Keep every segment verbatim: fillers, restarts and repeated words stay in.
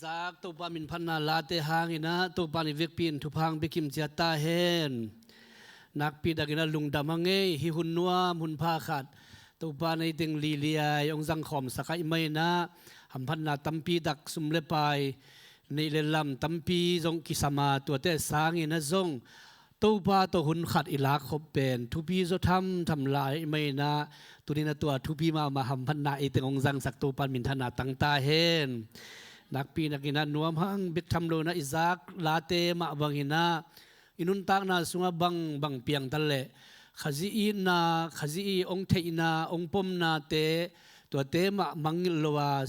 Zak Topa minphatna late hangin ah Topa in i vekpi in thupha hong pia kimciat ta hen. Nakpi takin ah lungdam hang ei, hih hun nuam hun pha khat Topa in ei teng liliai hong zangkhawmsak ahih manin ah hamphatna tampi tak, sum le pai, neih le lam tampi zong kisam a, tuate sangin ah zong Topa tawh hun khat i lakkhop pen thupi zaw thamtham lai ahih manin ah, tuni in ah tua thupi mahmah hamphatna ei teng hong zangsak Topa in minthanna tang ta hen. Nakpi takin ah nuam hang, bek tham lo in ah i zak late mah bangin ah i nuntakna sungah bangbang piangta leh Khazih itna, Khazih i hong theihna, hong pomnate, tuate mah mangngilh lo a,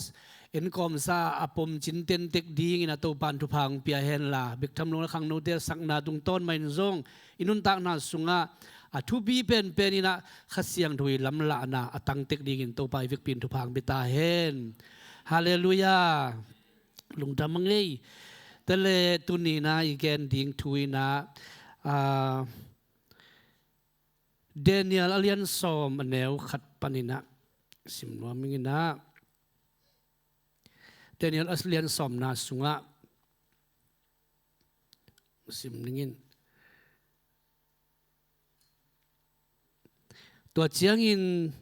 enkawmsa a pom cinten tek dingin ah Topa in thupha hong pia hen la, bek tham lo in ah khangnote a sakna tungtawn mah in zong i nuntakna sungah a thupi penpen in ah Kha Siangtho i lamlahna a tang tek dingin Topa i vekpi in thupha hong pia ta hen. Halleluiah. Lungdam hang ei. Tua leh tuni in ah i gen ding thu in ah, ah, Daniel a lian sawm, a neu khat panin ah sim nuam ing in ah, Daniel a lian sawmna sungah sim ning in. Tua ciangin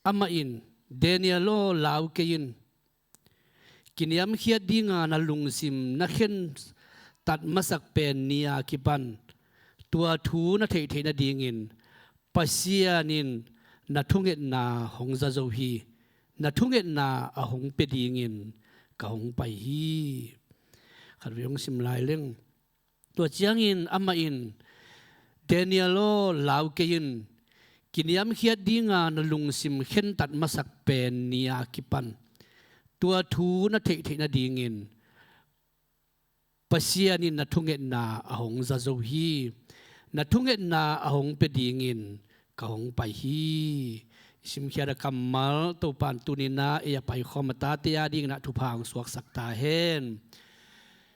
amah in, "Daniel aw, lau kei in. Kiniamkhiat dinga na lungsim na khentat masak pen ni a kipan tua thu na theihtheih nadingin Pasian in na thungetna hong za zo hi. Na thungetna a hong pia dingin ka hong pai hi." Khatvei hong sim lai leng. Tua ciangin amah in, "Daniel aw, lau kei in. Kiniamkhiat dinga na lungsim khentat masak pen ni a kipan tua thu na theihtheih nadingin Pasian in na thungetna a hong za zo hi. Na thungetna a hong pia dingin ka hong pai hi." I simkhiat a kammal Topa in tuni in ah ei a paikhawm a tate a dingin ah thupha hong suaksak ta hen.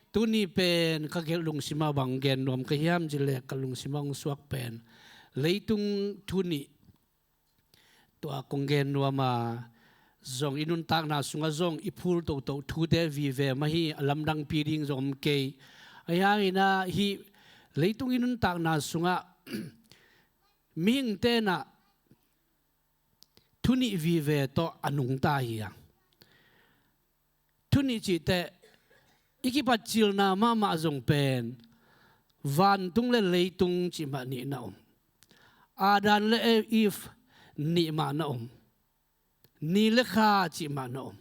Tuni pen ka gelh lungsim ah bang gen nuam ka hiam cih leh, ka lungsim ah hong suak pen leitung thu nih, tua kong gen nuam a, zong i nuntakna sungah zong i phul toto thute vive mah hi, a lamdangpi ding zong om kei. Ahi hangin ah hih leitung i nuntakna sungah mihingte in ah thu nih vive tawh a nungta hi a. Thu nih cih teh i kipatcilna mahmah zong pen vantung le leitung cih mah nih na om. Adam le Eve nih mah na om. Ni le kha cih mah na om.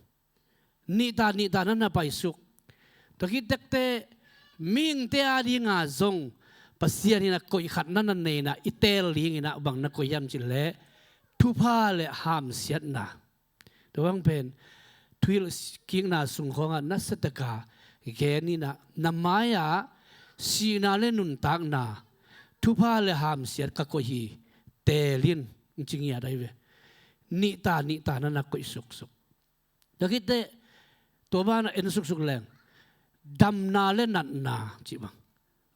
Nihta nihta na na paisuk. Tua khit teh mihingte a dinga zong Pasian in a koih khat na na nei in ah i teel dingin ah bang na koih hiam cih leh thupha le hamsiatna. Tua bang pen thuhilhkikna sung khawngah nasia taka gen in ah, na mai-ah sihna le nuntakna, thupha le hamsiat ka koih hi, teel in, ci ngiat ahi ve. Nihta nihta na na koih suksuk. Tua khit teh tua banah en suksuk leng, damna le natna cih bang,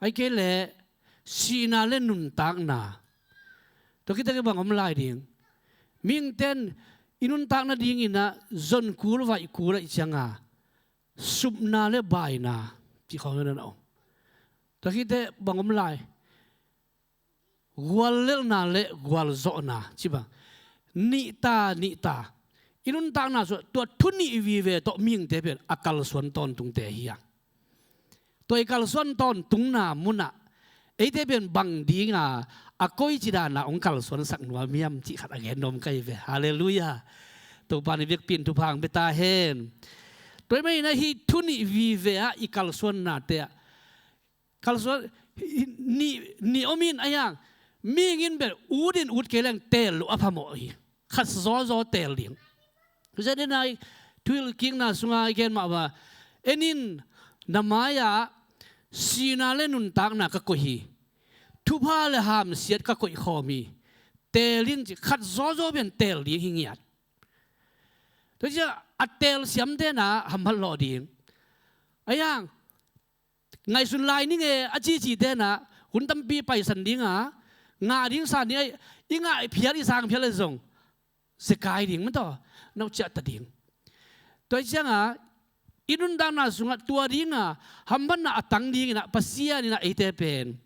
ahih kei leh sihna le nuntakna. Tua khit teh bang om lai ding? Mihingte in i nuntak nadingin ah zon kul vaih kul ahih ciangin supna le baina cih khawng na na om. Tua khit teh bang om lai? Guallelhna le gualzawhna cih bang, nihta nihta i nuntakna sungah tua thu nih vive tawh mihingte pen a kalsuan tawntungte hi a. Tua i kalsuan tawntungna munah eite pen bang dinga a koici dana hong kalsuansak nuam hiam cih khat a gen nuam ka hi ve. Halleluiah. Topa in i vekpi in thupha hong pia ta hen. Tua ahih manin ah hih thu nih vive ah i kalsuannate ah kalsuan, nih, nih om in a hiang, mihing in bel ut in ut kei leng teel loh a phamawh hi. Khat zawzaw teel ding. Tua ciangin ah thuhilhkikna sungah i gen mah bang, en in, na mai-ah sihna le nuntakna ka koih hi. Thupha le hamsiat ka koih khawm hi. Teel in ci, khat zawzaw pen teel ding hi ngiat. Tua ciang a teel siamte in ah hamphat lawh ding. A hiang, ngaihsun lai ning e, a cicite in ah hun tampi paisan ding a, ngah ding san ding a, i ngah phial i sang phial le zong zekai ding mah tawh, nau ciah ta ding. Tua ciangin i nuntakna sungah tua dinga hamphatna a tang dinginah Pasian inah eite pen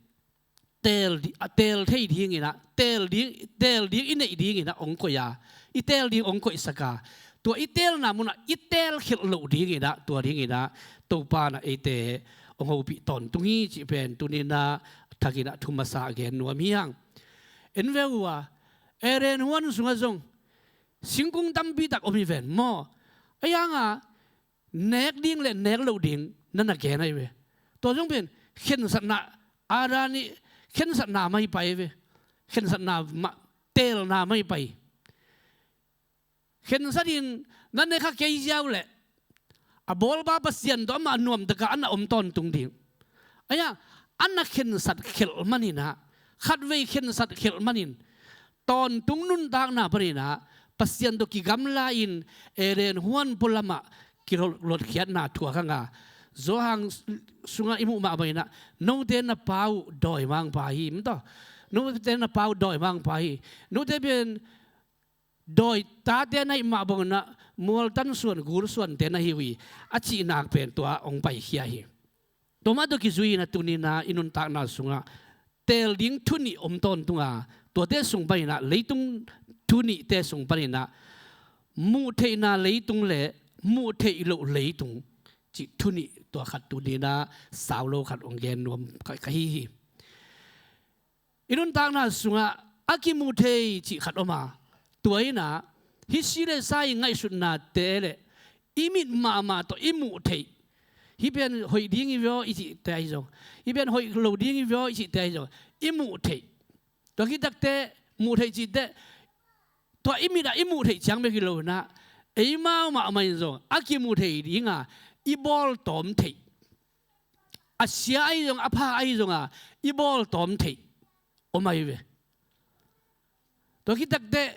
teel di-, a teel thei dinginah, teel ding, teel ding i neih dinginah hong koih a, i teel ding hong koihsak a, tua i teelna munah i teel khelh loh dinginah, tua dinginah Topa inah eite hong hopih tawntung hi cih pen tuninah thakinah thu masa a gen nuam hi hang. En ve uh a, Eden huan sungah zong singkung tampi tak om hi ven maw? Ahi hanga nek ding le nek loh ding na na gen ahi ve. Tua zong pen khensatna, Adam ih khensatna mah hi pai ve. Khensatna mah, teelna mah hi pai. Khensat in na ne kha kei ziau leh a bawlpa Pasian tawh amah nuamtaka a na om tawntung ding. Ahi a, a na khensat khelh maninah, khatvei khensat khelh manin tawntung nuntakna paninah Pasian tawh kigamla-in Eden huan pualamah kilawtkhiatna thuak hanga, Johan sungah i muh mah banginah, note na pa uh dawimangpa hi, maw taw. Note na pa uh dawimangpa hi. Note pen dawi tate na hih mah banginah mualtan suan, gul suante na hi uh hi, a cihnak pen tua hong paikhia hi. Tua mah tawh kizui-inah tuninah i nuntakna sungah teel ding thu nih om tawntunga, tuate sung paninah, leitung thu nihte sung paninah muhtheihna leitung le muhtheih loh leitung cih thu nih, tua khat tuninah sau lo khat hong gen nuam ka, ka hi hi. I nuntakna sungah a kimu thei cih khat om a, tua inah hih si le sa i ngaihsutnate le i mit mahmah tawh i muh theih, hih pen hoih ding hi vio i cihte ahi zong, hih pen hoih lo ding hi vio i cihte ahi zong, i muh theih. Tua khit takteh muh theih cihte, tua i mit ah i muh theih ciang bek hi lo inah, eimau mahmah in zong a kimu thei dinga i bawltawm theih, a sia ahi zong, a pha ahi zonga i bawltawm theih om ahi ve. Tua khit takteh,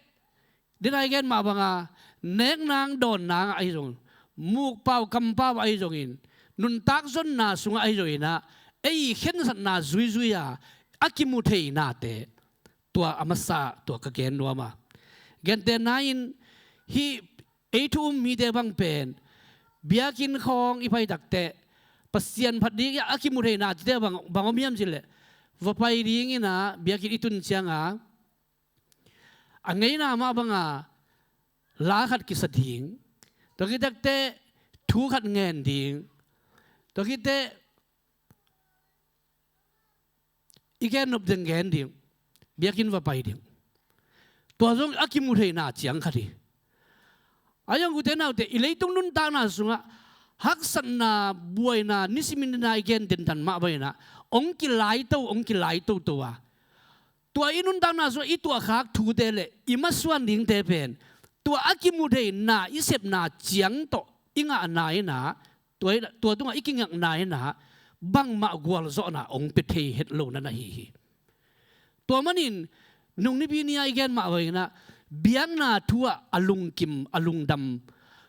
dena i gen mah banga, neknang dawnnang ahi zong, mukpau kampau ahi zongin, nuntak zonna sungah ahi zonginah, ei khensatna zuizui a, a kimu thei nate, tua a masa, tua ka gen nuam a. Gentehna-in hih ei thu um mite bang pen biakinn khawng i pai takteh Pasian phat ding a kimu thei nate bang, bang om hiam cih leh, va pai dinginah biakinn i tun cianga a ngeina mah banga la khat kisa ding, tua khit takteh thu khat ngen ding, tua khit teh i gen nop ding gen ding, biakinn va pai ding. Tua zong a kimu theihna ciang khat hi. A zong ute naute, i leitung nuntakna sungah haksatna, buaina, nisimin dena i gen dentan mah banginah hong kilaito, hong kilaito to a, tua i nuntakna sungah i tuahkhak thute le i masuan dingte pen tua a kimu theihna i sepna ciang tawh i ngahna inah, tua, tua tungah i kingakna inah bangmah gualzawhna hong pia thei het lo na na hi hi. Tua manin nung nipi ni-a i gen mah banginah biakna thu-ah a lungkim, a lungdam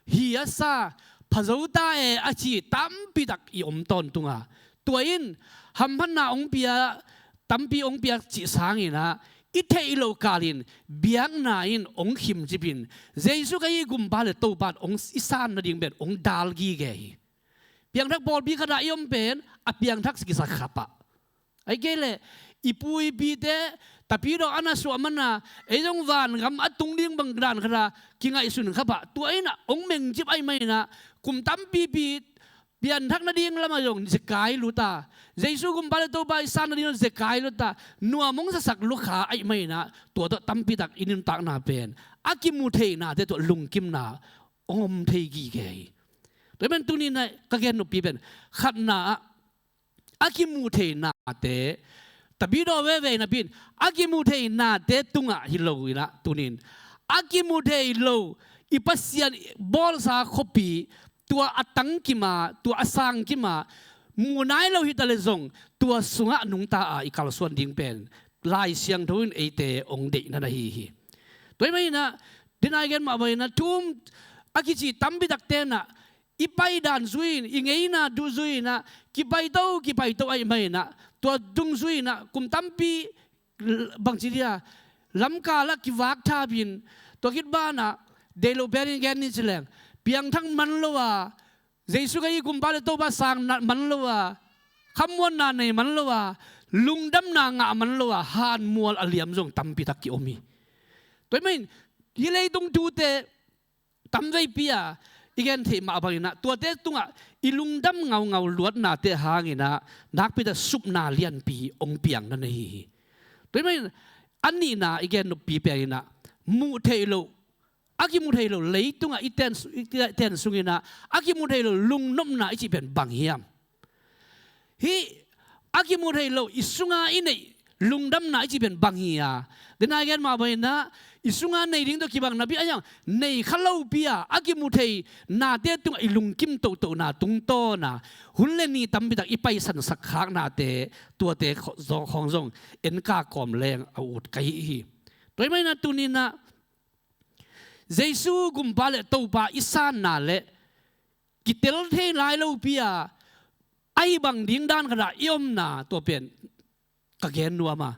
hi a sa, phazo ta e a ci tampitak i om tawntunga, tua in hamphatna hong pia, tampi hong pia cih sanginah i theih loh kalin biakna in hong khimcipin, Jesu ka hi gumpa le Topa hong i san nading pen hong dal gige hi. Piangthak pawlpi khatah i om pen a piangthak kisakhapah, ahih kei leh i pu i pite tapidaw a na suah mana ei zong vangam a tung ding bang dan khata kingaihsun khapah, tua inah hong mengcip ahih maninah kum tampipi pianthak nading lamah zong zekai luta, Jesu gumpa le Topa i san nading zong zekai luta, nuam hong sasak lukha ahih maninah tua tawh tampitak i nuntakna pen a kimu theihnate tawh lungkimna hong om thei gige hi. Tua pen tuninah ka gen noppi pen khatna ah a kimu theihnate, tapidaw veve napi in a kimu theihnate tungah hi lo inah tunin a kimu thei lo i Pasian bawlsa khuapi, tua a tangkima, tua a sangkima mu nai lo hi ta le zong tua sungah nungta a i kalsuan ding pen Lai Siangtho in eite hong deihna na hi hi. Tua ahih maninah dinai gen mah banginah thu um a kici tampitak tenah i paidan zui-in, i ngeina duh zui-inah kipaito, kipaito ahih maninah tua dung zui-inah kum tampi bangci dia lamkalah kivak thapin, tua khit banah deih loh penin gen ni ci leng piangthak man lo a Jesu Khazih kumpa le Topa sang na man lo a, khamuanna nei man lo a, lungdamna ngah man lo a, hanmual a liam zong tampi tak ki-om hi. Tua ahih manin hih leitung thute tamveipi a i gen theih mah bangin ah, tuate tungah i lungdam ngaungau luatnate hangin ah nakpi tak supna lianpi hong piang na nei hi. Tua ahih manin a nihna i gen noppi pen in ah, muh theih loh, a kimu thei lo leitungah i ten, i ten sungin ah, a kimu thei lo lungnopna i cih pen bang hiam? Hih a kimu thei lo i sunga i neih lungdamna i cih pen bang hi a, dena i gen mah bangin ah, i sunga nei ding tawh kibang napi a hiang nei kha lopi a, a kimu thei nate tungah i lungkim tohtohna tungtawn a, hun le ni tampi tak i paisan sak khaknate, tuate kho-, zong, khong zong en ka kawm leng a ut ka hi hi. Tua ahih manin ah tuni in ah Jesu kumpa le Topa i sanna le kitel thei nai lopi a, ahi bang ding dan khat ah i omna, tua pen ka gen nuam a,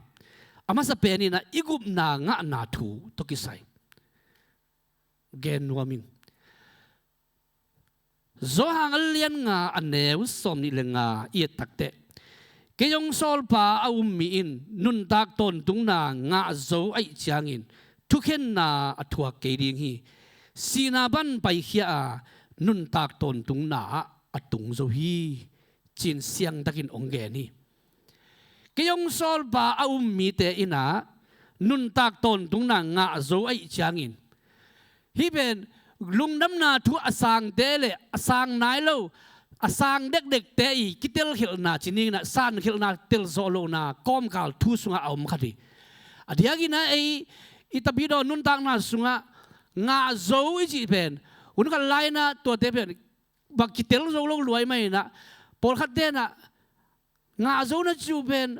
a masa pen in ah i gupna ngahna thu tawh kisai gen nuam ing. Johan a lian nga, a neu sawmnih le nga i et takteh, kei hong sawlpa a um mi in nuntak tawntungna ngah zo ahih ciangin thukhenna a thuak kei ding hi. Sihna pan paikhia a, nuntak tawntungna ah a tung zo hi, ci-in siangtakin hong gen hi. Kei hong sawlpa a um mite in ah nuntak tawntungna ngah zo ahih ciangin, hih pen lungdamna thu a sangte le a sang nai lo, a sang dekdekte i kitelkhelhna ci ning in ah, sankhelhna, telzawh lohna kawmkal thu sungah a om khat hi. A diakin ah ei i Tapidaw nuntakna sungah ngah zo i cih pen, hun khat lai-in ah tuate pen bang kitel zo lo lua ahih manin ah, pawlkhatte in ah ngah zo na cih uh pen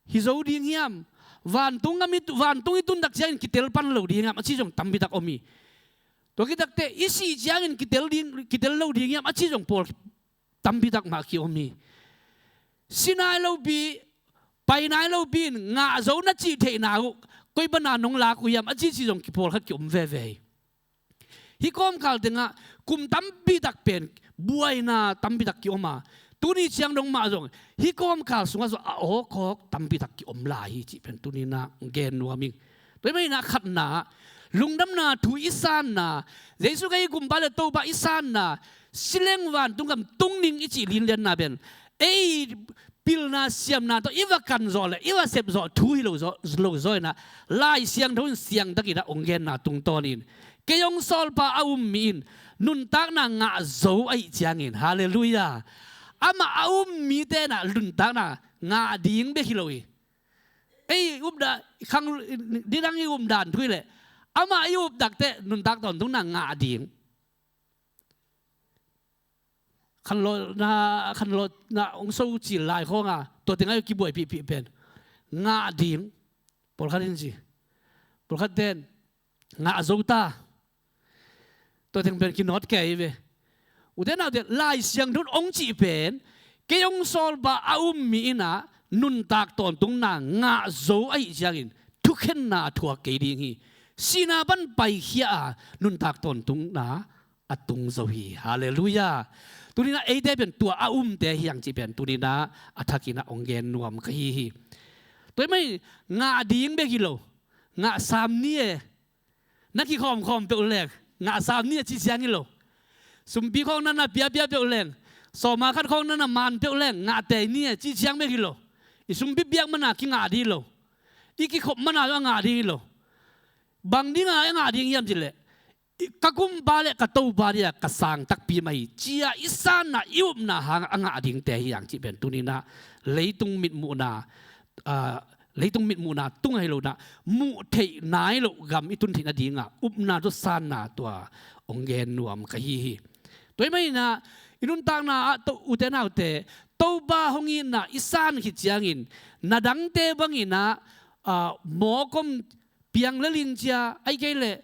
hi zo ding hiam? Vantung a mi, vantung i tun tak ciangin kitel pan lo ding hiam, a ci zong tampi tak om hi. Tua khit takteh i sih ciangin kitel ding, kitel lo ding hiam, a ci zong pawl tampi tak mah ki-om hi. Si nai lopi, pai nai lopi in ngah zo na cih theihna uh koi pana nong lak uh hiam, a ci, ci zong ki-, pawlkhat ki-om veve hi. Hih kawmkal tengah kum tampi tak pen buaina tampi tak ki-om a, tuni ciang dong mah zong hih kawmkal sungah zong a awkhawk tampi tak ki-om lai hi cih pen tuni in ah gen nuam ing. Tua ahih manin ah khatna, lungdamna thu i sanna, Jesu Khazih kumpa le Topa i sanna, si leng vantung gam tung ning i cih linlianna pen ei pilna siamna tawh i va kan zawh le i va sep zawh thu hi lo zaw, lo zaw in ah, Lai Siangtho in siangtakin ah hong genna tungtawnin, kei hong sawlpa a um mi in nuntakna ngah zo ahih ciangin, halleluiah, amah a um mite in ah nuntakna ngah ding bek hi lo hi. Ei upna khang, nidang i updan thu hi leh, amah i up takteh nuntak tawntungna ngah ding. Khanlawhna, khanlawhna hong so cil lai khawng a, tua tengah i kibuaipihpih pen ngah ding. Pawlkhat in ci, pawlkhatte in ngah zo ta. Tua teng pen kinawt kei ve. Ute naute, Lai Siangtho in hong cih pen, kei hong sawlpa a um mi in ah nuntak tawntungna ngah zo ahih ciangin thukhenna a thuak kei ding hi. Sihna pan paikhia a, nuntak tawntungna a tung zo hi. Halleluiah. Tuni in ah eite pen tua a umte hi hang cih pen tuni in ah a thakin ah hong gen nuam ka hi hi. Tua ahih manin ngah ding bek hi lo, ngah sam ni e, na kikhawmkhawm peuh leng ngah sam ni a ci ciang hi lo. Sumpi khawng na na piapia peuh leng, sawma khat khawng na na man peuh leng ngah tei ni a ci ciang bek hi lo. I sumpi piak man a kingah ding hi lo. I kikhop man a zong a ngah ding hi lo. Bang ding a i ngah ding hiam cih leh, ka kumpa le ka Topa dia ka sang takpi mah hi, ci-a i sanna, i upna hangah a ngah dingte hi hang cih pen tuni in ah leitung mitmuhna, ah, leitung mitmuhna tung ahi lo in ah, muh theih nai loh gam i tun theih nadingah upna tawh sanna tua hong gen nuam ka hi hi. Tua ahih manin ah i nuntakna ah, ute naute, Topa hong itna i san khit ciangin na dangte bangin ah, ah, mawk om, piang le ling cia, ahih kei leh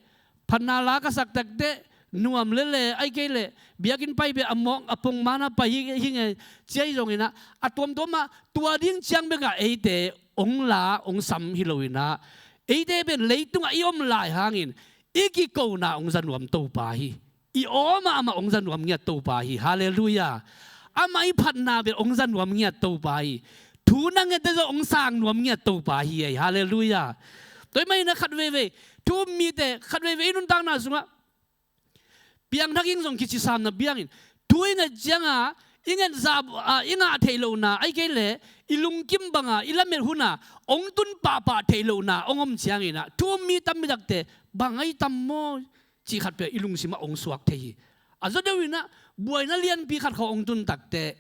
phatna la ka sak takteh nuam lel e, ahih kei leh biakinn pai bek a mawk a pongman a pai hi, hi nge, ci ahi zongin ah, a tuamtuam ah tua ding ciang bek ah eite hong la hong sam hi lo in ah, eite pen leitungah i om lai hangin i kikona hong za nuam Topa hi. i aw mahmah hong za nuam ngiat Topa hi. Halleluiah. Amah i phatna bel hong za nuam ngiat Topa hi. Thu na nget deuh zong hong sang nuam ngiat Topa hi ei. Halleluiah. Tua ahih manin ah khat veivei thu um mite, khat veivei i nuntakna sungah piangthak ing zong kici sam na piangin, thu i nget ciangin i nget za, a, i ngah theih lohna, ahih kei leh i lungkim bangin i lamet hun ah hong tun pahpah theih lohna hong om ciangin ah, thu um mi tam mi takte bang ahi tam maw cih khat peuh i lungsim ah hong suak thei hi. A zaw deuh in ah buaina lianpi khat khawng hong tun takteh,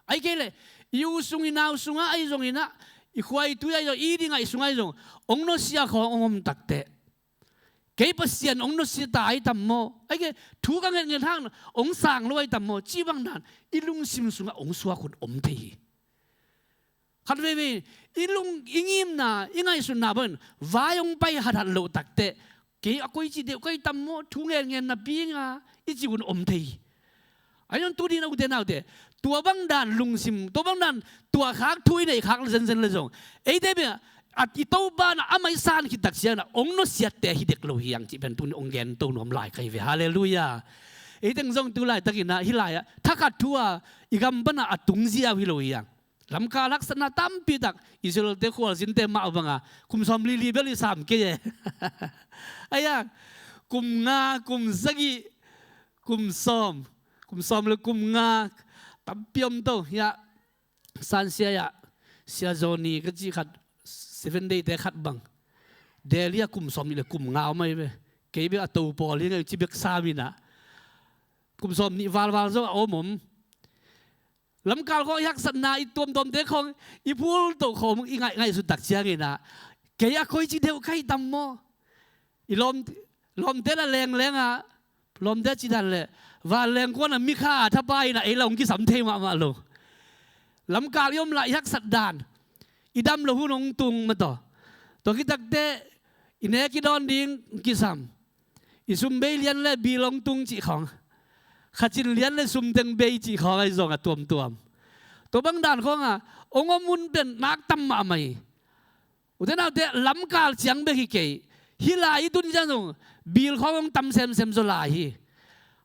ahih kei leh i u sung i nau sungah ahi zongin ah, i khua i tui ahi zong, i inn i ngai sungah ahi zong, hong nusia khawng hong om takteh, kei Pasian hong nusia ta ahi tam maw, ahih kei leh thu ka ngetnget hang hong sang lo ahi tam maw cih bang dan i lungsim sungah hong suak hun om thei hi. Khat veivei i lung, i ngimna, i ngaihsutna bangin vai hong pai hathat loh takteh, kei a koici deuh ka hi tam maw, thu ngenngen napi ing a, i cih hun om thei hi. Ahi zong tuni-in ah ute naute, tua bang dan lungsim, tua bang dan tuahkhak, thu i neihkhak zenzen leh zong, eite bek a i Topa in ah amah i san khit tak ciangin ah hong nusiatte hi dek lo hi hang cih pen tuni hong gento nuam lai ka hi ve. Halleluiah. Ei teng zong tu laitakin ah hih lai-ah thakhat thu-a i gam pan ah a tung ziau hi lo hi hang. Lamkal haksatna tampi tak, Israel-te khualzinte mah bangin kum sawmli li bel i sam kei e. Ahi hang, kum nga, kum sagih, kum sawm, kum sawm le kum nga, tampi om to. Hiah San Sia ah Sia Johnny ka cih khat, Seven Day-te khat bang, Delhi ah kum sawmnih le kum nga om ahi ve. Kei bek a to pawl hi ing ei ci bek sam in ah, kum sawmnih valval zong a om om. Lamkal khawng i haksatna, i tuamtuamte khawng i phultoh khawng i ngaih, ngaihsut tak ciangin ah, kei a koici deuh ka hi tam maw? I lawm, lawmte lah lengleng a, lawmte a ci dan leh vanleng kuan a mikha a thapa in ah ei lah hong kisam thei mahmah lo. Lamkal i om lai i haksat dan, i dam loh hun hong tung mah tawh. Tua khit takteh i nek i dawn ding hong kisam. I sum bei lian leh bil hong tung cih khawng, kha cin lian leh sum teng bei cih khawng ahi zong a tuamtuam. Tua bang dan khawng a hong om hun pen nak tam mahmah hi. Ute naute, lamkal ciang bek hi kei. Hih lai i tun ciang zong bil khawng hong tam semsem zaw lai hi.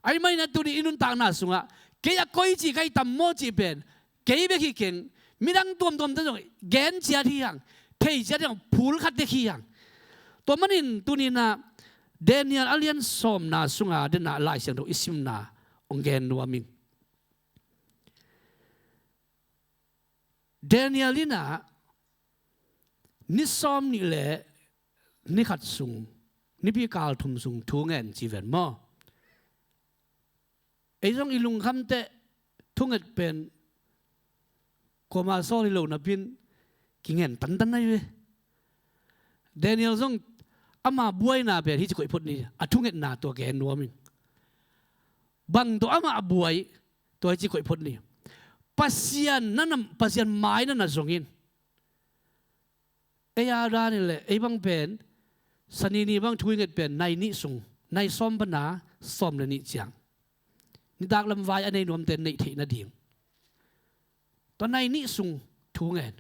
Ahih manin ah tuni i nuntakna sungah kei a koici ka hi tam maw cih pen kei bek hi keng, midang tuamtuamte zong gen ciat hi hang, thei ciat hi hang, phul khat dek hi hang. Tua manin tuni-in ah Daniel a lian sawmna sungah den ah Lai Siangtho i simna hong gen nuam ing. Daniel in ah ni sawmnih le ni khat sung, nipi kal thum sung thu ngen ci ven maw? Ei zong i lungkhamteh thunget pen kuamah sawl hi lo napi-in kingen tantan ahi ve. Daniel zong ama buaina pen hici koih phot ni, a thungetna tua gen nuam ing. Bang tawh amah a buai, tua hici koih phot ni. Pasian na, na, Pasian mai na na zong in. Ei a dan in leh ei bang pen Sani ni bang thu i nget pen nai nih sung, nai sawm pan a sawm le nih ciang, nitak lam vai a nei nuamte neih theih nading, tua nai nih sung thu ngen.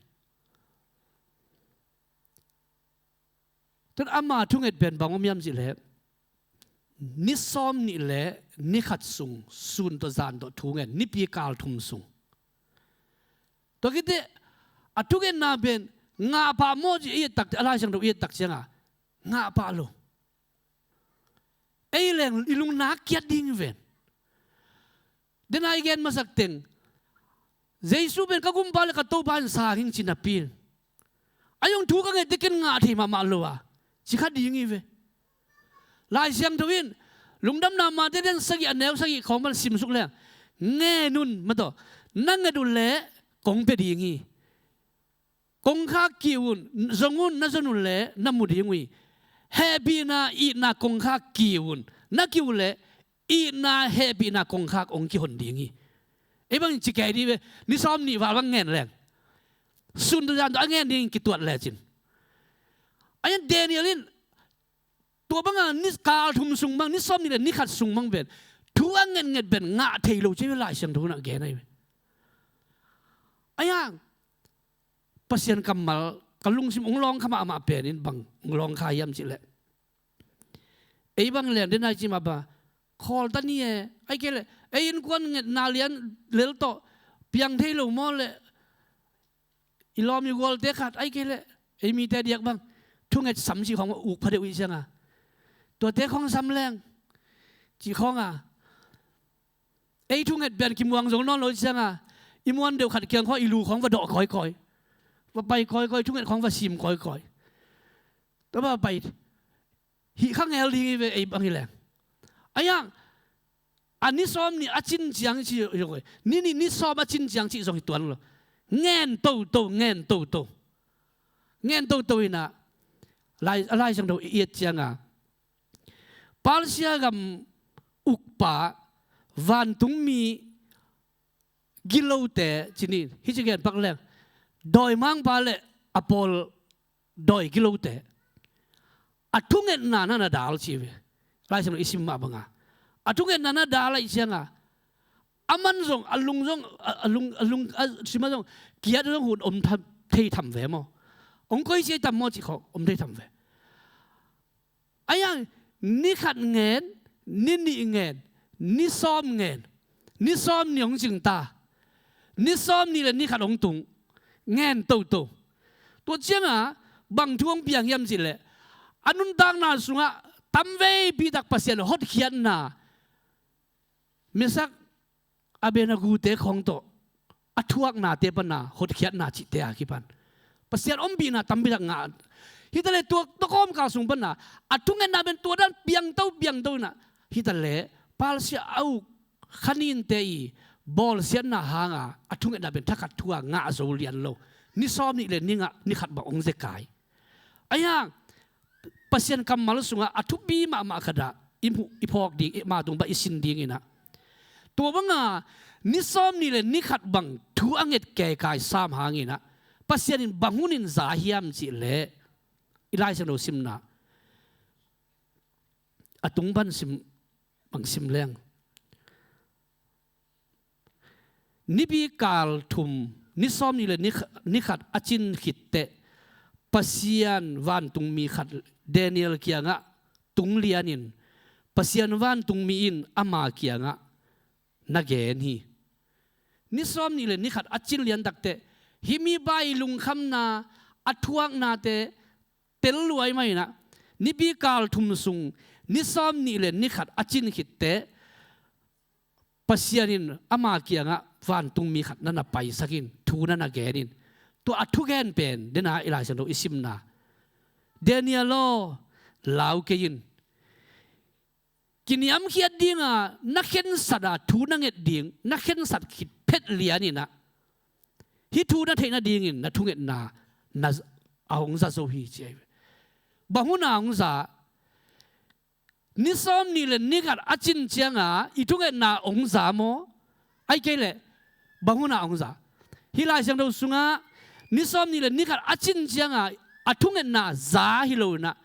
Tua ama thunget pen bang om hiam cih leh, ni sawmnih le ni khat sung sun tawh zan tawh thu ngen, nipi kal thum sung. Tua khit teh a thungetna pen ngah pah maw ci, i et tak, a Lai Siangtho i et tak ciangin ngah pah lo. Ei leng i lungnak kiat ding hi ven. Den a i gen masak teng, Jesu pen ka Gumpa le ka Topa in sang hing ci napi-in, a hong thu ka nget teh ken ngah thei mahmah lo a, ci kha ding hi ve. Lai Siangtho in Lungdamna Mate lian sagih a neu sagih khawng pan simsuk leng, ngen un, mah tawh, na nget uh leh kong pia ding hi. Kongkhak kiu un, zong un, na zon uh leh na mu ding uh hi. Hehpihna, itna kongkhak kiu un, na kiu uh leh itna, hehpihna kongkhak hong kihon ding hi. Ei bangin ci kei dih ve, ni sawmnih val bang ngen leng, sun tawh zan tawh a ngen ding kituat lecin. Ahi hang Daniel in tua banga ni kal thum sung bang, ni sawmnih le ni khat sung bang pen thu a ngetnget pen ngah thei lo ci ve, Lai Siangtho in a gen ahi ve. Ahi hang Pasian kammal ka lungsim hong lawng kha mahmah pen in bang hong lawng kha hiam cih leh, ei bang leng den a i ci mah bang, khawl ta ni e. Ai kei leh ei innkuan ngetna lian lel tawh piang thei lo maw leh, i lawm i gualte khat ai kei leh ei mite diak bang thunget sam cih khawng uk pha deuh ih cianga, tuate khawng sam leng cih khawnga, ei thunget pian kimuang zo nawn lo ih cianga, i muan deuh khat kiang khawng i lu khawng va dawh kawikawi, va pai kawikawi, thunget khawng va sim kawikawi. Tua va pai hih kha ngel ding hi ve ei bang hi leng. Aiang a ni sawm nih a cin ciang cih zong, ni nih ni sawm a cin ciang cih zong hi tuan lo. Ngen toto, ngen toto. Ngen toto inah Lai, a Lai Siangtho i et cianga Persia gam ukpa vantungmi gilote cinin, hih ci gen pak leng dawimangpa le a pawl dawi gilote a thungetna na na dal ci ve. Lai Siangtho i sim mah banga a thungetna na dal aih cianga a man zong a lung zong a, a lung a lung a sima zong kiat zong hun om tham, thei tham ve maw? Ong koi sia tam maw cih khawng om thei tham ve. Aiang ni khat ngen, ni nih ngen, ni sawm ngen, ni sawm ni hong cing ta, ni sawm nih le ni khat hong tung, ngen toto. Tua cianga bang thu hong piang hiam cih leh a nuntakna sungah tamveipi tak Pasian hotkhiatna, Mesak, Abednego te khawng tawh a thuaknate pana hotkhiatna cihte a kipan Pasian ompihna tampi tak ngah. Hitaleh tua, tua kawmkal sung pana a thungetna pen tua dan piangto piangto inah hitaleh Persia a uk khaninte i bawlsiatna hanga a thungetna pen thakhat thu a ngah zo lian lo. Ni sawm nih le ni ngah, ni khat bang ong zekai. Aiang Pasian kammal sungah a thupi mahmah khatah i hmuh, i phawk ding, i ma tung bang i sin dinginah tua banga ni sawm nih le ni khat bang thu a nget keikai sam hanginah Pasian in bang hunin za hiam cih leh i Lai Siangtho simna a tung pan sim, bang sim leng. Nipi kal thum, ni sawm nih le ni kh-, ni khat a cin khitteh Pasian vantungmi khat Daniel kiangah tung lianin Pasian vantungmi in ama kiangah na gen hi. Ni sawm nih le ni khat a cin lian takteh hih mipa i lungkhamna, a thuaknate tel luai mah inah nipi kal thum sung ni sawm nih le ni khat a cin khitteh Pasian in ama kiangah vantungmi khat na na paisak in, thu na na gen in. Tua a thugen pen dena i Lai Siangtho i simna, Daniel aw, lau kei in. Kiniamkhiat dinga na khensat a thu na nget ding, na khensat khit phet lianinah hih thu na theih nadingin na thungetna na z-, a hong za zo hi ci ahi ve. Bang huna hong za? Ni sawm nih le ni khat a cin cianga i thungetna hong za maw? Ai kei leh bang huna hong za? Hih Lai Siangtho sungah ni sawm nih le ni khat a cin cianga a thungetna za hi lo inah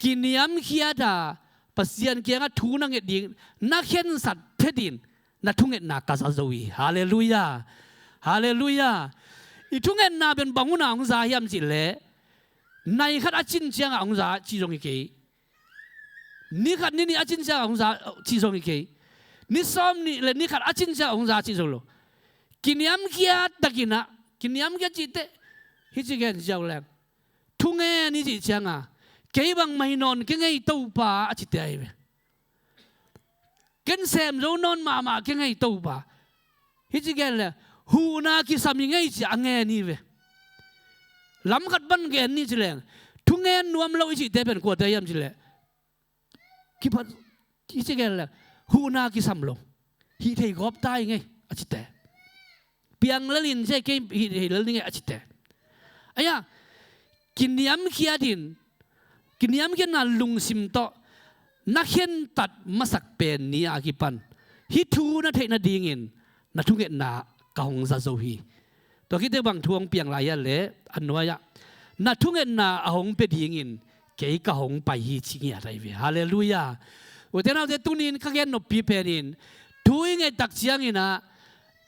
kiniamkhiat a Pasian kiangah thu na nget ding na khensat phetin na thungetna ka za zo hi. Halleluiah. Halleluiah. I thungetna pen bang huna hong za hiam cih leh nai khat a cin ciangah hong za cih zong hi kei. Ni khat ni nih a cin ciangah hong za cih zong hi kei. Ni sawm nih le ni khat a cin ciangah hong za cih zong lo. Kiniamkhiat takinah, kiniamkhiat cihteh hih ci gen ziau leng. Thungen i cih cianga kei bangmah hi nawn kei ngei Topa a cite ahi ve. Ken sem zo nawn mahmah kei ngei Topa. Hih ci gen le huhna kisam hi ngei ci a ngen hi ve. Lam khat pan gen ni ci leng thungen nuam lo i cihte pen kuate hiam ci leh kiphat i ci gen le huhna kisam lo, hih thei gawp ta i ngei a cite. Piang lel in ci kei hih thei lel ni ngei a cite. Aia kiniamkhiat in, kiniamkhiatna lungsim tawh na khentat masak pen ni a kipan hih thu na theih nadingin na thungetna ka hong za zo hi. Tua khit teh bang thu hong piang lai hiam leh a nuai-ah na thungetna a hong pia dingin kei ka hong pai hi ci ngiat ahi ve. Halleluiah. Ute naute, tuni-in ka gen noppi penin thu i ngettak cianginah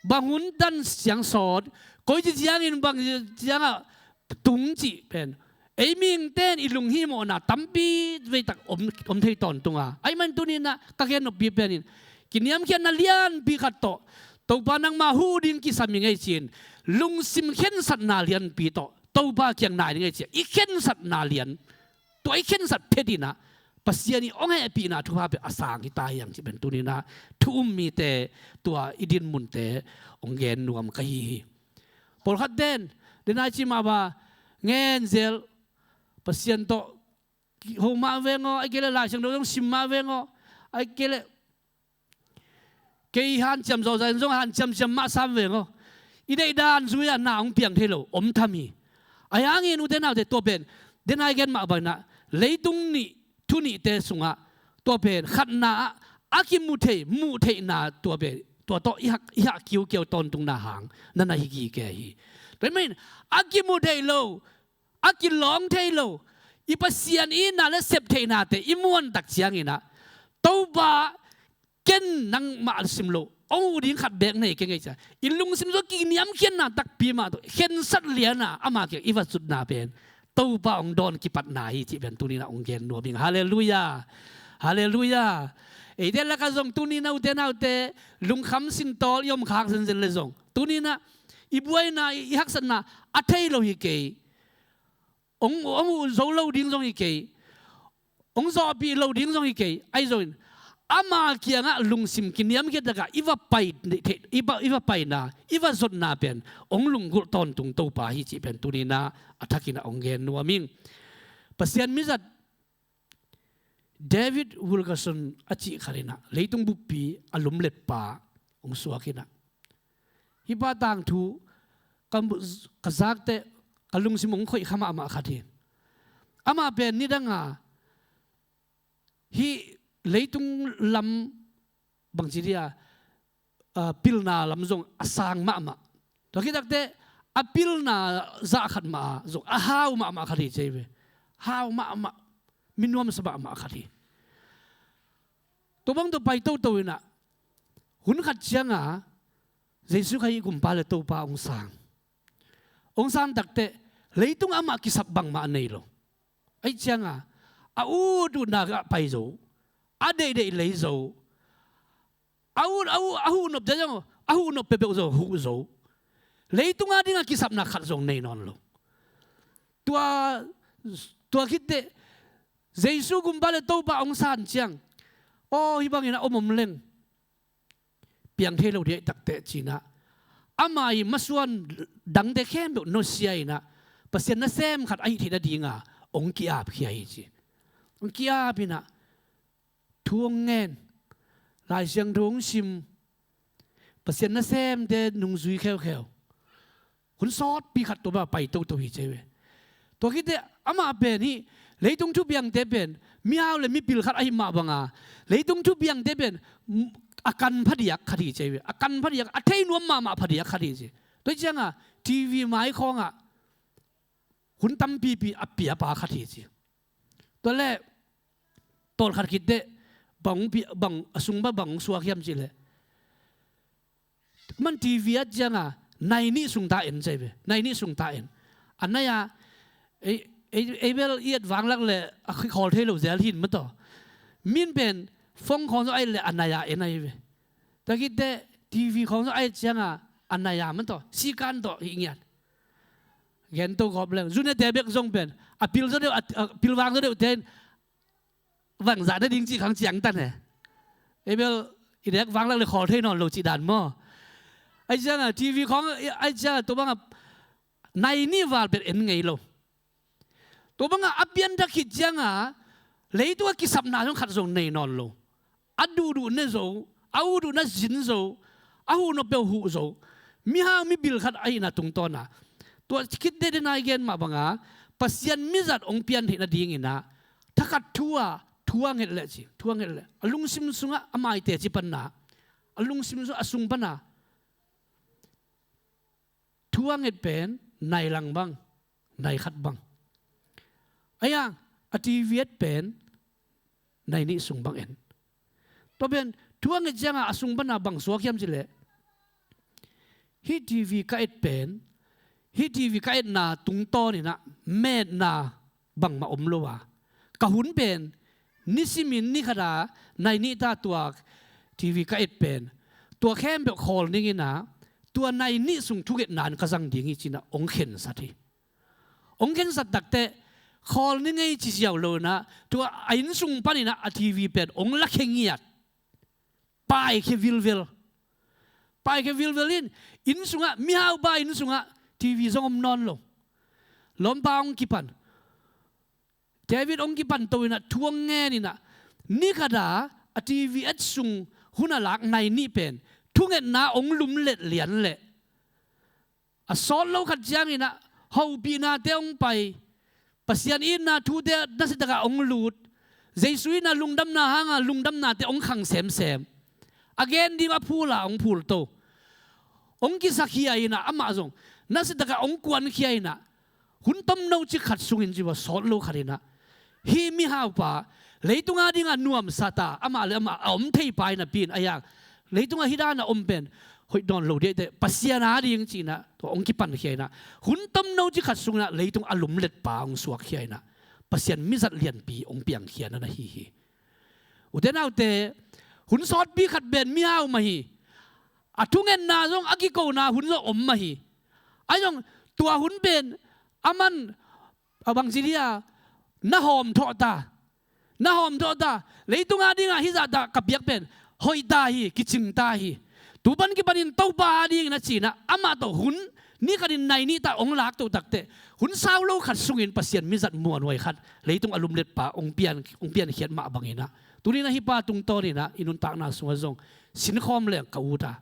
bang hun dan ciang sawt, koici ciangin bang ciangah tung cih pen Ei mihingte in i lunghimawhna tampi veitak om, om thei tawntung a, ahih manin tuni-in ah ka gen noppi pen in, kiniamkhiatna lianpi khat tawh Topa nangmah huh ding kisam ing ei ci-in, lungsim khensatna lianpi tawh Topa kiang nai ding ei ci-a i khensatna lian, tua i khensat phet in ah Pasian i hong hehpihna thupha pen a sang hi ta hi hang cih pen tuni-in ah thu um mite, tua i dinmunte hong gen nuam ka hi hi. Pawlkhatte in, denai ci mah bang, ngen zel, Pasian tawh kiho mah veng aw, ahih kei leh Lai Siangtho zong sim mah veng aw, ahih kei leh kei hanciam zawhzawh in zong hanciamciam mah sam veng aw. I deihdan zui-ah na hong piang thei lo om tham hi. Ahi hangin ute naute, tua pen denai gen mah bangin ah leitung nih, thu nihte sungah tua pen khatna ah a kimu thei, muh theihna tua pen, tua tawh i hak, i hak kiukiau tawntungna hang na na hi gige hi. Tua ahih manin a kimu thei lo, a kilawng thei lo, i Pasian itna le sep theihnate i muan tak ciangin ah, Topa, ken nangmah sim lo, hong huh ding khat beek nei keng ei ci-a i lungsim sung kiniamkhiatna takpi mah tawh khensat lian a ama kiang i va zutna pen Topa hong dawn kipatna hi cih pen tuni-in ah hong gen nuam ing. Halleluiah. Halleluiah. Eite lakah zong tuni-in ah ute naute, lungkham sintawl i om khak zenzen leh zong, tuni-in ah i buaina, i, i haksatna a thei lo hi kei, hong, hong huh zo lo ding zong hi kei, hong zawhpih lo ding zong hi kei. Ahi zongin ama kiangah lungsim kiniamkhiat tak a i va pai, i va, i va paina, i va zotna pen hong lunggulh tawntung Topa hi cih pen tuni-in ah a thakin ah hong gen nuam ing. Pasian mizat David Wilkerson a cih khat in ah, leitung buppi a lumletpa hong suak in ah, hih pa tangthu ka, ka zak teh ka lungsim hong khoih kha mahmah khat hi. Amah pen nidang a hih leitung lam bangci dia, ah, pilna lam zong a sang mahmah. Tua khit takteh a pilna zah khat mah zong a hau mahmah khat hi ci hi ve. Hau mahmah, mi nuamsa mahmah khat hi. Tua bang tawh pai toto in ah, hun khat ciang a Jesu Khazih Gumpa le Topa hong sang. Hong sang takteh leitung amah kisap bangmah a nei lo. Ahih ciang a, a ut utna ah pai zo, a deihdeih lei zo, a ut, a ut, a huh nop ciang a, a huh nop peuhpeuh zo, huh zo. Leitung a ding a kisapna khat zong nei nawn lo. Tua, tua khit teh Jesu Gumpa le Topa hong san ciang, aw, hih bangin a om om leng piang thei lo ding ahih takteh ci-in ah, ama ii masuan dangte khempeuh nusia in ah, Pasian nasem khat ahih theih nading a hong ki-apkhia hi ci. Hong ki-ap in ah, thu hong ngen, Lai Siangtho hong sim, Pasian nasemte nungzui kheukheu. Hun sawtpi khat tua bang pai toto hi ci hi ve. Tua khit teh amah pen hih leitung thupiangte pen mihau le mipil khat ahih mah bang a, leitung thupiangte pen a kan phadiak khat hi ci hi ve. A kan phadiak, a thei nuam mahmah phadiak khat hi ci. Tua ciang a TV mai khawng ah hun tampipi a pia pa khat hi ci. Tua leh tawlkhat khit teh bang, bang a sung bang, bang suak hiam cih leh, aman TV at ciang a nai nih sung ta en ci hi ve. Nai nih sung ta en. A nai a, ei, ei, ei bel i et vanglak leh a khawl thei lo zel hi maw taw. Min pen phone khawng zong a et leh a nai a en ahi ve. Tua khit teh TV khawng zong a et ciang a, a nai a maw taw, sikan tawh hih ngiat. Gen to gawp leng, zu nete bek zong pen a pil zaw deuh, a, a pilvang zaw deuh te in vangzah nading cih khang ciangtan hi. Ei bel i dek vanglak leh khawl thei nawn lo cih dan maw. Ahih ciang a TV khawng, ahih ciang a tua bang a nai nih val pen en ngei lo. Tua bang a a pianthak khit ciang a leitung a kisapna zong khat zong nei nawn lo. A duhduh ne zo, a utduh na zin zo, a huh nop peuh huh zo. Mihau mipil khat ahihna tungtawn a, tua khit teh denai gen mah bang a, Pasian mizat hong pian theih nading in ah, thakhat thu a, thu a nget leh ci, thu a nget leh, a lungsim sungah a maite ci pan a, a lungsim sung, a sung pan a thu a nget pen nai lang bang, nai khat bang. Ahi hang a TV et pen nai nih sung bang en. Tua pen thu a nget ciang a, a sung pan a bang suak hiam cih leh, hih TV ka et pen, hih TV ka etna tungtawn in ah metna bangmah om lo a, ka hun pen nisimin ni khat a nai nih ta tua TV ka et pen, tua khempeuh khawl ning in ah, tua nai nih sung thungetna in ka zang ding hi ci-in ah hong khensat hi. Hong khensat takteh khawl ning ei ci ziau lo in ah, tua a inn sung panin ah a TV pen hong lakhia ngiat. Paikhia vilvel. Paikhia vilvel in, inn sungah, mihaupa inn sungah TV zong om nawn lo. Lawmpa hong kipan, David hong kipan to in ah, thu hong ngen in ah, ni khat a a TV et sung hun a lak nai nih pen thungetna hong lumlet lian leh, a sawt lo khat ciangin ah hopihnate hong pai, Pasian itna thute nasia takah hong lut, Jesu itna lungdamna hanga lungdamnate hong khang semsem. A gen ding a phul a hong phul to. Hong kisakhia in ah, amah zong nasia takah hong kuankhia in ah, hun tomno ci khat sungin ci ua sawt lo khat in ah, hih mihaupa leitung a dingah nuamsa ta, amah le amah a om theipa hi napi in, a hiang leitungah hih dan a om pen hoih dawn lo dih teh, Pasian a ding ci-in ah tua hong kipankhia in ah, hun tomno ci khat sungin ah leitung a lumletpa hong suakkhia in ah, Pasian mizat lianpi hong piangkhia na na hi hi. Ute naute, hun sawtpi khat pen mihau mah hi. A thungetna zong, a kikona hun zong om mah hi. Ahi zong tua hun pen aman a bangci dia na hawm thawh ta, na hawm thawh ta. Leitung a dingah hih zah ta ka piak pen hoih ta hi, kicing ta hi. Tu pan kipanin Topa a dingin a ci-in ah, amah tawh hun ni khatin nai nih ta hong lak to takteh, hun sau lo khat sungin Pasian mizat muanhuai khat, leitung a lumletpa hong pian, hong piankhiat mah bangin ah, tuni-in ah hih pa tungtawnin ah i nuntakna sungah zong sinkhawm leng ka ut a,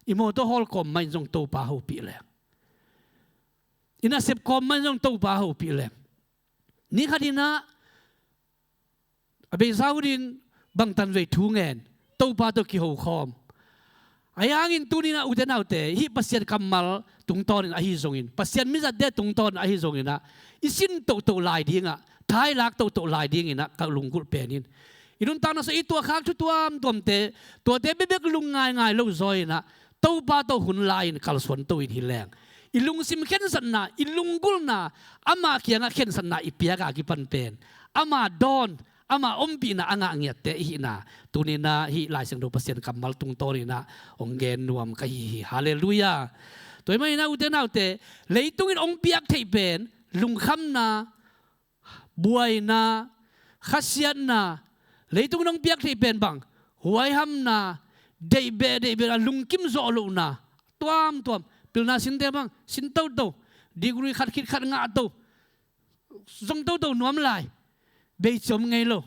i mawtaw hawl kawm mah in zong Topa hopih leng, i nasep kawm mah in zong Topa hopih leng, ni khatin ah a beisa hunin bangtan vei thu ngen, Topa tawh kihokhawm. Ahi hangin tuni-in ah ute naute, hih Pasian kammal tungtawnin ahi zongin, Pasian mizatte tungtawnin ahi zongin ah, i sin tohtoh lai dingah, thailak tohtoh lai dingin ah ka lunggulh pen in, i nuntakna sungah i tuahkhak thu tuamtuamte, tuate bekbek lung ngaingai lo zaw in ah, Topa tawh hun la-in kalsuan to in hi leng, i lungsim khensatna, i lunggulhna, ama kiangah khensatna i piak a kipan pen, ama dawn, ama ompihna a ngah ngiatte i hihna, tuni-in ah hih Lai Siangtho Pasian kammal tungtawnin ah hong gen nuam ka hi hi. Halleluiah. Tua ahih manin ah ute naute, leitungin hong piak theih pen lungkhamna, buaina, khasiatna, leitungin hong piak theih pen bang, huaihamna, deihbeh deihbeh a lungkim zawh lohna, tuamtuam, pilna sinte bang sin toto, degree khat khit khat ngah to, zong toto nuam lai, bei ciam ngei lo.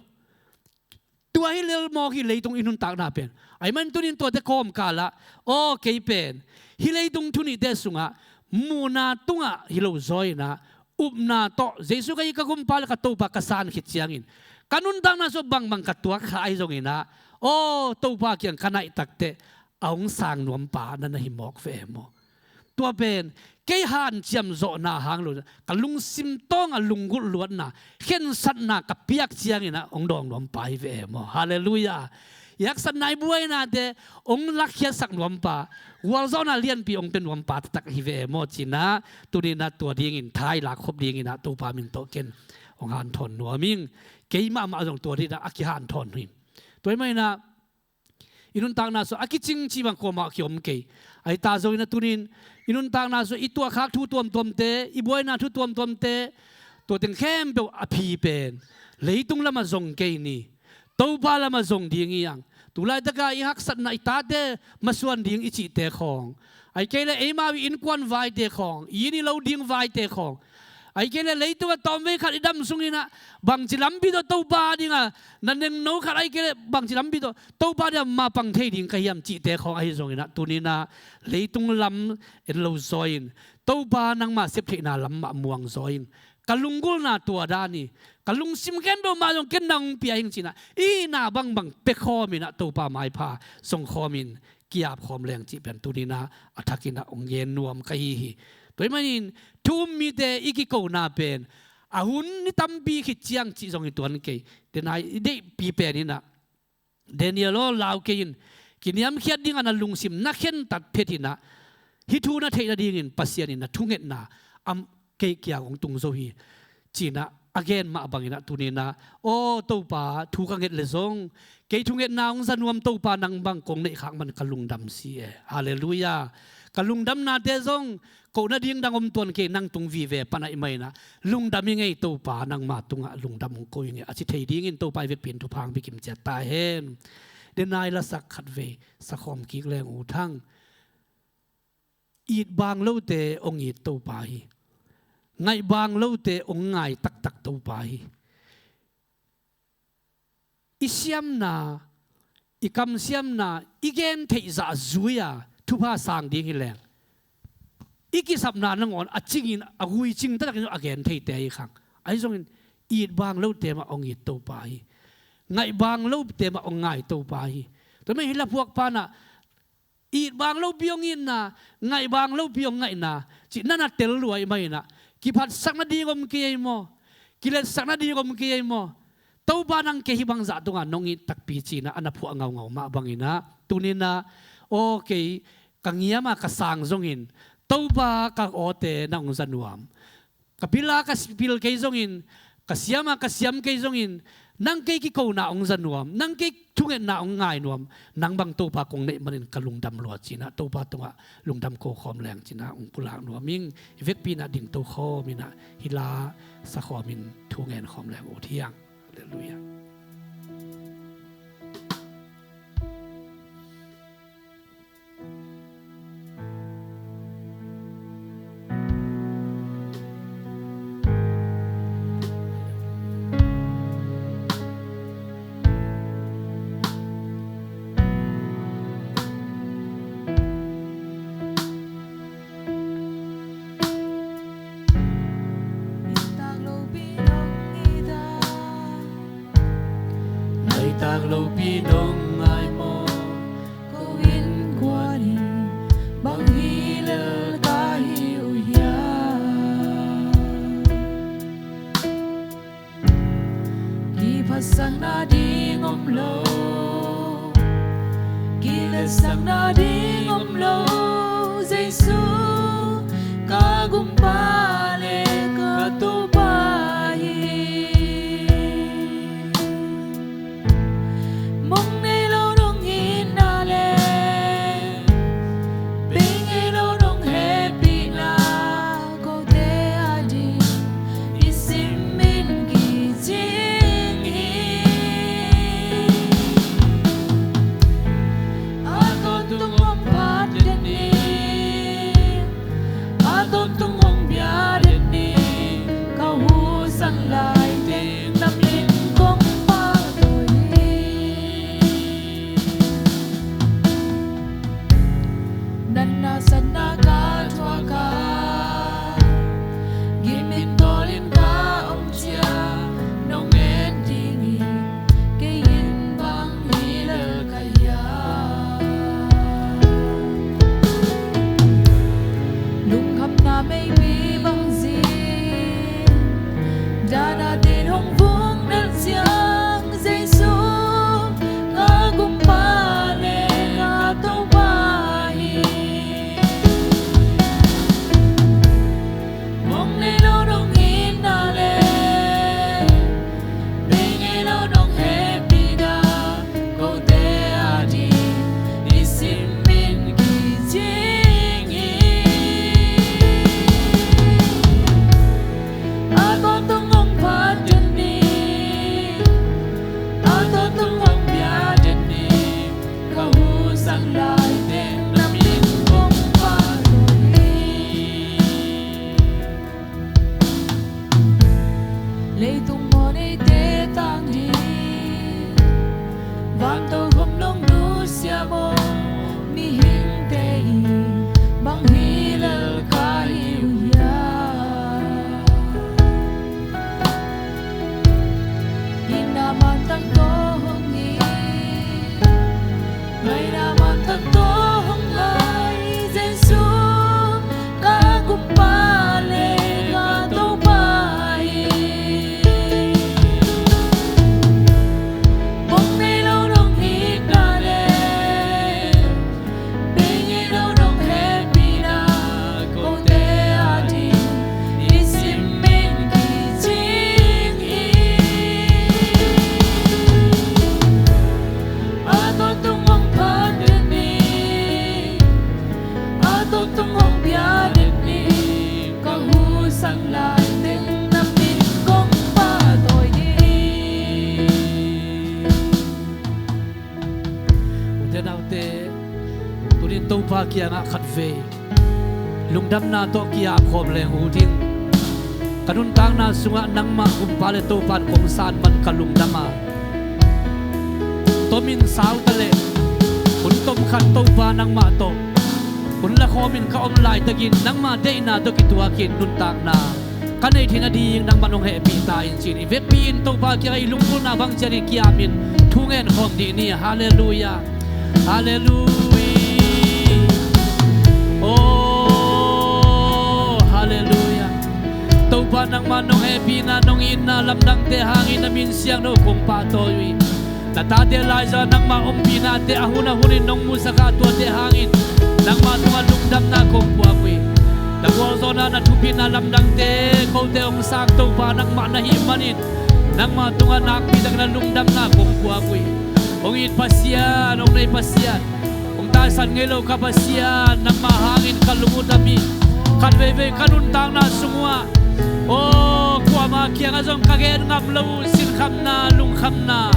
Tua hi lel mawk hi leitung i nuntakna pen. Ahih manin tuni-in tuate kawmkalah, aw kei pen hih leitung thu nihte sungah muhna tungah hi lo zaw in ah, upna tawh Jesu ka hi, ka gumpa le ka Topa ka san khit ciangin, ka nuntakna sungah bangbang ka tuak kha ahi zongin ah, aw Topa kiang ka naih takteh a hong sang nuampa na na hi mawk ve e maw? Tua pen kei hanciam zawhna hang lo, ka lungsim tawngah lunggulh luatna, khensatna ka piak ciangin ah hong dawng nuampa hi ve e maw? Halleluiah. I haksatna, i buainate hong lakkhiatsak nuampa, gualzawhna lianpi hong pia nuampa taktak hi ve e maw? Ci-in ah tuni-in ah tua dingin thailak khop dingin ah Topa min tawh ken hong hanthawn nuam ing. Kei mahmah zong tua dingin ah a kihanthawn hi. Tua ahih manin ah i nuntakna sungah a kicing cih bang kuamah kiom kei. Ahi ta zongin ah tuni-in i nuntakna sungah i tuahkhak thu tuamtuamte, i buaina thu tuamtuamte, tua teng khempeuh a phi pen leitung lamah zong kei ni, Topa lamah zong ding hi hang. Tulaitaka i haksatna, i tate masuan ding i cihte khawng, ahih kei leh eimau i innkuan vaite khawng, i inn i lo ding vaite khawng, ahih kei leh leitungah tawmvei khat i dam sungin ah bangci lampi tawh Topa dingah na nengno khat, ahih kei leh bangci lampi tawh Topa dingah mapang thei ding ka hiam cihte khawng ahi zongin ah, tuni-in ah leitung lam en lo zaw in, Topa nangma septheihna lam mah muang zaw in, ka lunggulhna tua dan hi, ka lungsim khempeuh mah zong ken nang hong pia ing ci-in ah, i hihna bangbang pia khawmin ah Topa maipha zong khawmin ki-ap khawm leng cih pen tuni-in ah a thakin ah hong gen nuam ka hi hi. Tua ahih manin thu um mite i kikona pen a hun ni tampi khit ciang cih zong hi tuan kei. Tua ahih manin i deihpi pen in ah, Daniel aw, lau kei in, kiniamkhiat dingah na lungsim na khentat phet in ah, hih thu na theih nadingin Pasian in na thungetna a kei kiang hong tung zo hi, ci-in ah a gen mah bangin ah tuni-in ah, aw Topa, thu ka nget leh zong kei thungetna hong za nuam Topa, nang bang kong neih khak man ka lungdam si e. Halleluiah. Ka lungdamnate zong koh nading dang om tuan kei, nang tung vive pan ahih manin ah lungdam ing ei Topa, nangma tungah lungdam hong ko ing ei, a ci thei dingin Topa i vekpi in thupha hong pia kim ciat ta hen. Denai lasak khatvei sakhawm kik leng, U Thang. It baang lote hong it Topa hi. Ngaih baang lote hong ngai taktak Topa hi. I siamna, i kamsiamna, i gen theih zah zui-a thupha sang ding hi leng, i kisapna nangawn a cingin, a gui cing taktakin a gen theite ahi khang. Ahi zongin it baang lote mah hong it Topa hi. Ngaih baang lote mah hong ngai Topa hi. Tua mah hi laphuakpa in ah, it baang lopi hong itna, ngaih baang lopi hong ngaihna cih na na tel lua ahih manin ah, kiphatsak nading om kei ei maw? Kiletsak nading om kei ei maw? Topa, nang kei hih bangzah tungah nong it takpi, ci-in ah a na phuah ngaungau mah bangin ah, tuni-in ah, aw kei ka ngiam a ka sang zongin, Topa, ka awte na hong za nuam. Ka pil a ka pil kei zongin, ka siam a ka siam kei zongin, nang kei kikona hong za nuam, nang kei thungetna hong ngai nuam, nang bang Topa kong neih manin ka lungdam lua, ci-in ah Topa tungah lungdam ko khawm leng, ci-in ah hong pulak nuam ing. I vekpi in ah ding to khawm in ah hih la sakhawm in thu ngen khawm leng ut hiang. Halleluiah. Nitak lopi nong it a, naitak lopi nong ngai maw? Ko innkuan in bang hi lel ka hi uh hiam? Kiphatsakna ding om lo, kiletsakna ding om lo, Jesu ka Gumpa le ka Topa hi. Mong nei lo nong itna le bei ngei lo nong hehpihna, kote ading i sim in kicing hi. A ko tung om phat den ni, Sang lai teng na min kong pahtawi ding. Ute naute, tunin Topa kiangah khatvei lungdamna tawh ki-ap khawm leng ut in. Ka nuntakna sungah nangmah Kumpa le Topa in kong san man ka lungdam a, tomin sau ta leh hun tomkhat Topa nangmah tawh hun lakhawmin ka om laitakin nangmah deihna tawh kituakin nuntakna ka neih theih nading nangmah nong hehpih ta in ci-in i vekpi-in Topa kiangah i lunggulhna bang cianin ki-apin thu ngen khawm dih ni. Halleluiah. Halleluiah. Oh, halleluiah. Topa nangmah nong hehpihna nong itna lamdangte hangin na min siangtho kong pahtawi uh hi. Na tate laizang nangmah ompihnate a hun a hunin nong musak a, tuate hangin nangmah tungah lungdamna kong puak uh hi. Na gualzawhna na thupitna lamdangte kote hong sang Topa nangmah na hih manin nangmah tungah nakpitakin a lungdamna kong puak uh hi. Hong it Pasian, hong nei Pasian, hong taisan ngei lo ka Pasian, nangmah hangin ka lung uh dam hi. Khat veivei ka nuntakna sung uhah, aw, kuamah kiangah zong ka gen ngam lo uh sinkhamna, lungkhamna,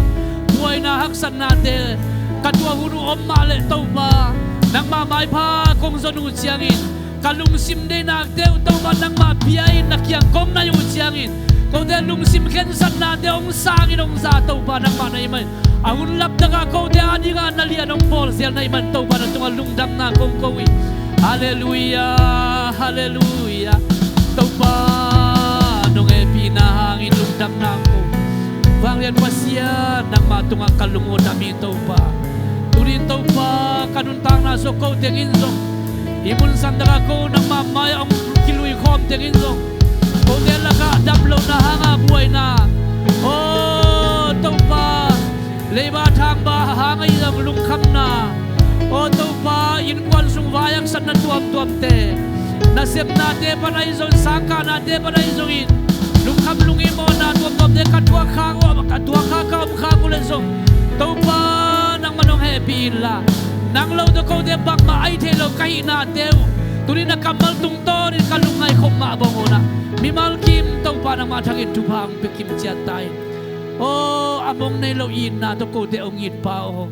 buaina, haksatnate ka tuah hun uh om mah leh Topa, nangmah maipha kong zon uh ciangin ka lungsim deihnate uh Topa nangmah pia-in na kiang kong nai uh ciangin kote lungsim khensatnate hong sangin hong za Topa nangmah na hih manin a hun lapdangah kote adingah na lian hong bawlzel na hih manin Topa na tungah lungdamna kong ko uh hi. Halleluiah, halleluiah. Topa nong hehpihna hangin lungdamna kong ko uh hi. Vanglian Pasian, nangmah tungah ka lung uh dam hi Topa. Tunin Topa ka nuntakna sung ko tengin zong, hih mun san takah ko nangmah mai-ah hong kilui khawm tengin zong, kote lakah damlohna hanga buaina, aw Topa, leiba thangba hanga i zam lungkhamna, aw Topa, innkuan sung vai haksatna tuamtuamte, nasemnate pan ahi zongin, sangkahnate pan ahi zongin, lungkham lungimawhna tuamtuamte ka thuak khak uh, ka thuak khak, ka om khak uh leh zong, Topa nangmah nong hehpih inla, nang lo tawh kote bangmah ahi thei lo ka hihnate uh tuni na kammal tungtawnin ka lungngaih khop mah bang unah mimal kim Topa nangmah thangin thupha hong pia kim ciat ta in. Aw, a mong nei lo itna tawh kote hong it Pa aw,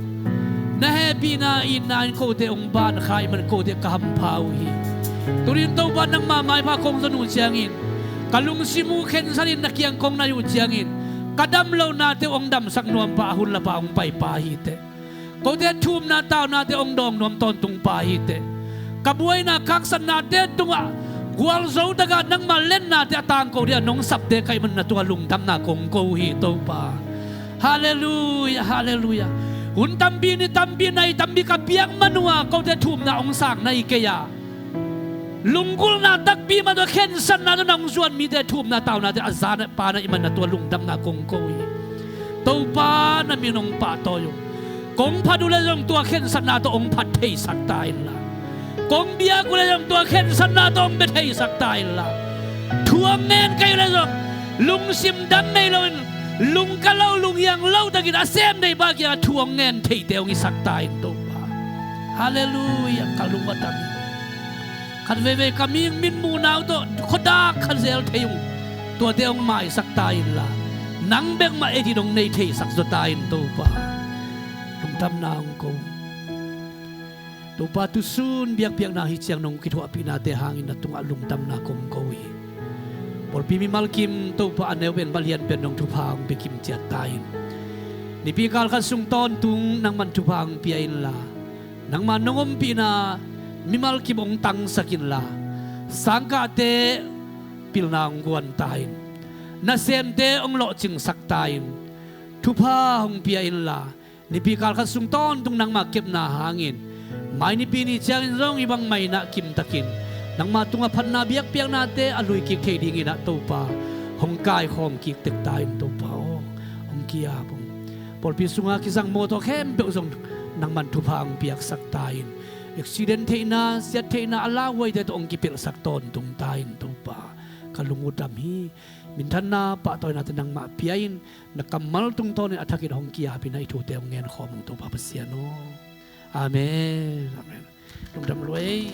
na hehpihna itna in kote hong ban kha ih man kote ka hampha uh hi. Tunin Topa nangmah maipha kong zon uh ciangin, ka lungsim uh khensanin na kiang kong nai uh ciangin, ka damlohnate uh hong damsak nuam Pa, a hun lapa hong pai Pa hi teh. Kote thumna taunate hong dawng nuam tawntung Pa hi teh. Ka buaina ka haksatnate tungah gualzo takah nangmah letnate a tangko dingah nong sapte ka hih man na tungah lungdamna kong ko uh hi Topa. Halleluiah, halleluiah. Hun tampi ni tampi nai tampi ka piak man uh a kote thumna hong sang na hi kei a, lunggulhna takpi mah tawh khensatna tawh na hong zuan mite thumna taunate a za na Pa na hih man na tungah lungdamna kong ko uh hi. Topa na min hong pahtawi uh. Kong phat uh leh zong tua khensatna tawh hong phat theisak ta inla, kong biak uh leh zong tua khensatna tawh hong bia theisak ta inla, thu hong ngen kei uh leh zong lungsim dang nei loin, lungka lo lunghiang lo takin a sem deipa kiangah thu hong ngen theite hong hisak ta in Topa. Halleluiah, ka lung a dam hi. Khat veivei ka mihing mitmuhna uh tawh khuadak kha zel thei ung, tuate hong maisak ta inla, nang bek mah ei ding hong nei theisak zaw ta in Topa. Lungdamna hong ko. Topa tusun biakpiakna hi ciang nong kithuahpihnate hangin na tungah lungdamna kong ko uh hi. Pawlpi mimal kim Topa a neu pen a lian pen nong thupha hong pia kim ciat ta in. Nipi kal khat sung tawntung nangman thupha hong pia inla, nangma nong ompihna mimal kim hong tangsak inla, sangkahte pilna hong guan ta in, nasemte hong lawhcingsak ta in, thupha hong pia inla, nipi kal khat sung tawntung nangma kepna hangin mai nipi ni ciangin zong hih bang mai-ah kimtakin nangma tungah phatna biakpiaknate a luikik thei dingin ah Topa hong kaikhawm kik tek ta in Topa aw, hong ki-ap ung. Pawlpi sunga kizang mawtaw khempeuh zong nangman thupha hong piaksak ta in. Accident theihna, siat theihna, a lauhuaite tawh hong kipelhsak tawntung ta in Topa. Ka lung uh dam hi. Minthanna pahtawinate nangmah pia in, na kammal tungtawnin a thakin hong ki-ap in, hih thute hong ngen khawm ung Topa Pasian aw. Amen. Amen. Lungdam lua ei.